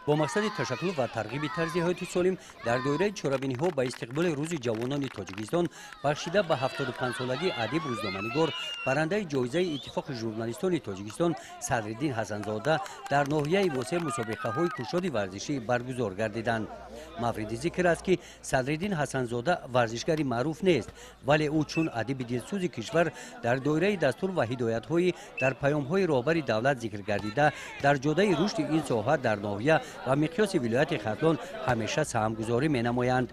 Бо мақсади ташаккул ва тарғиби тарзи ҳаёти солим дар доираи чорабиниҳо ба истиқболи Рӯзи ҷавонони Тоҷикистон, бахшида ба 75-солагии адиб, рӯзноманигор, барандаи ҷоизаи Иттифоқи журналистони Тоҷикистон Садриддин Ҳасанзода дар ноҳияи Восеъ мусобиқаҳои кушоди варзишӣ баргузор гардиданд. Мавриди зикр аст, ки Садриддин Ҳасанзода варзишгари маъруф нест, вале ӯ чун адиби дилсӯзи кишвар дар доираи дастур ва ҳидоятҳои дар паёмҳои роҳбари давлат зикр гардида дар ҷодаи рушди ин соҳа дар ноҳия ва миқёси вилояти Хатлон ҳамеша саҳмгузорӣ менамоянд.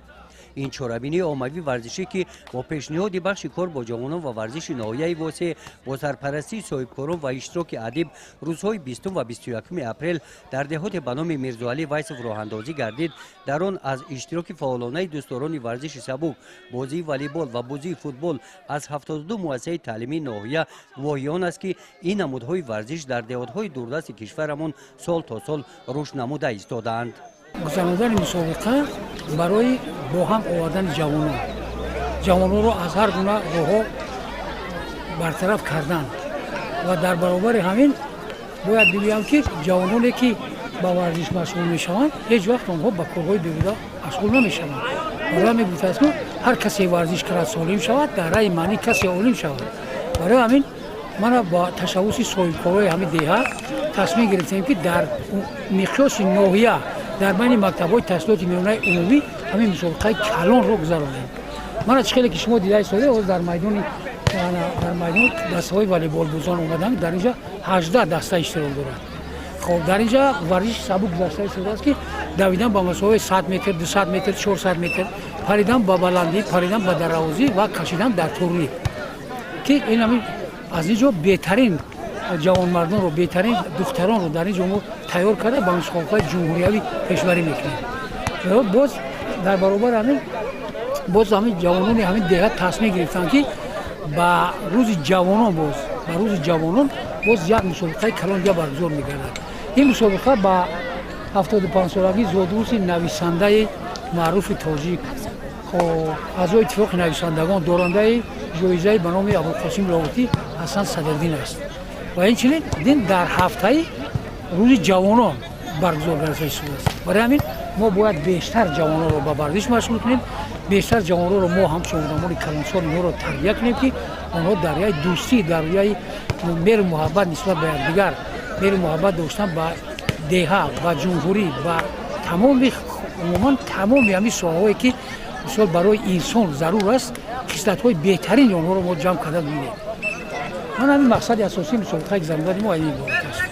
Ин чорабинии оммавии варзишӣ, ки бо пешниҳоди бахши кор бо ҷавонон ва варзиши ноҳияи Восеъ, бо сарпарастии соҳибкорон ва иштироки адиб рӯзҳои 20 ва 21 апрел дар деҳоте ба номи Мирзоалӣ Вайсов роҳандозӣ гардид, дар он аз иштироки фаъолонаи дӯстдорони варзиши сабук, бозии волейбол ва бозии футбол аз 72 муассисаи таълимии ноҳия гувоҳи он аст, ки ин намудҳои варзиш дар деҳотҳои дурдасти кишварамон сол то сол рушд намуда истодаанд. Гузарондани мусобиқа барои бо ҳам овардани ҷавонон, ҷавононро аз ҳар гуна роҳҳо бартараф кардан ва дар баробари ҳамин бояд бигӯям, ки ҷавононе, ки ба варзиш машғул мешаванд, ҳеҷ вақт онҳо ба корҳои беҳуда машғул намешаванд. Барои ҳамин гуфтааст, ки ҳар касе варзиш кунад, солим шавад, дар раи маънӣ касе олим шавад. Барои ҳамин мана бо ташаббуси соҳибкорои ҳамин деҳа тасмим гирифтем, ки дар миқёси ноҳия дар байни мактабҳои таҳсилоти миёнаи умумӣ ҳамин мусобиқаи калонро гузаронем. Мана, чӣ хеле ки шумо дида истода, ҳозир дар майдон дастаҳои волейболбозон омаданд. Дар инҷа 18 даста иштирок дорад. Хоб, дар инҷа варзиши сабук гузашта истодааст, ки давидан ба масофаи 100 метр, 200 метр, 400 метр, паридан ба баландӣ, паридан ба дарозӣ ва кашидан дар турник, ки ин ҳамин аз ин ҷо беҳтарин ҷавонмардонро, беҳтарин духтаронро дар ин ҷо мо тайёр карда, ба мусобиқаи ҷумҳуриявӣ пешбарӣ мекунем. Боз дар баробари ҳамин боз ҳамин ҷавонони ҳамин деҳа тасмим гирифтанд, ки ба рӯзи ҷавонон, боз ба рӯзи ҷавонон боз як мусобиқаи калон дига баргузор мегардад. Ин мусобиқа ба 75-солагии зодрӯзи нависандаи маъруфи тоҷик, аъзои Иттифоқи нависандагон, дорандаи ҷоизаи ба номи Абулқосим Лоҳутӣ Ҳасан Садриддин аст ва инчунин дин дар ҳафтаи рӯзи ҷавонон баргузор гардида истодааст. Барои ҳамин мо бояд бештар ҷавононро ба варзиш машғул кунем, бештар ҷавононро мо ҳамчун одамони калонсол инҳоро тарбия кунем, ки онҳо дар рӯяи дӯстӣ, дар рӯяи меҳру муҳаббат нисбат ба якдигар, меҳру муҳаббат доштан ба деҳа, ба ҷумҳурӣ, ба тамоми, умуман тамоми ҳамин соҳаҳое, ки мисол барои инсон зарур аст, хислатҳои беҳтарини онҳоро мо ҷамъ карда бинем. Ман ҳамин мақсади асосии мусобиқаи гузарондани мо ин иборат аст.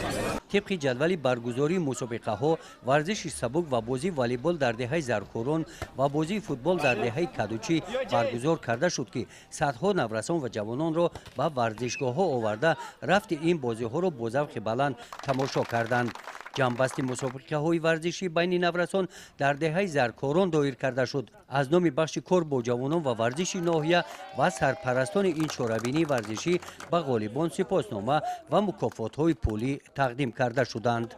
Тибқи ҷадвали баргузории мусобиқаҳо, варзиши сабук ва бозии волейбол дар деҳаи Заркорон ва бозии футбол дар деҳаи Кадучӣ баргузор карда шуд, ки садҳо наврасон ва ҷавононро ба варзишгоҳҳо оварда, рафти ин бозиҳоро бо завқи баланд тамошо карданд. Ҷамъбасти мусобиқаҳои варзишӣ байни наврасон дар деҳаи Заркорон доир карда шуд. Аз номи бахши кор бо ҷавонон ва варзиши ноҳия ва сарпарастони ин чорабинии варзишӣ ба ғолибон сипоснома ва мукофотҳои пулӣ тақдим карда шуданд.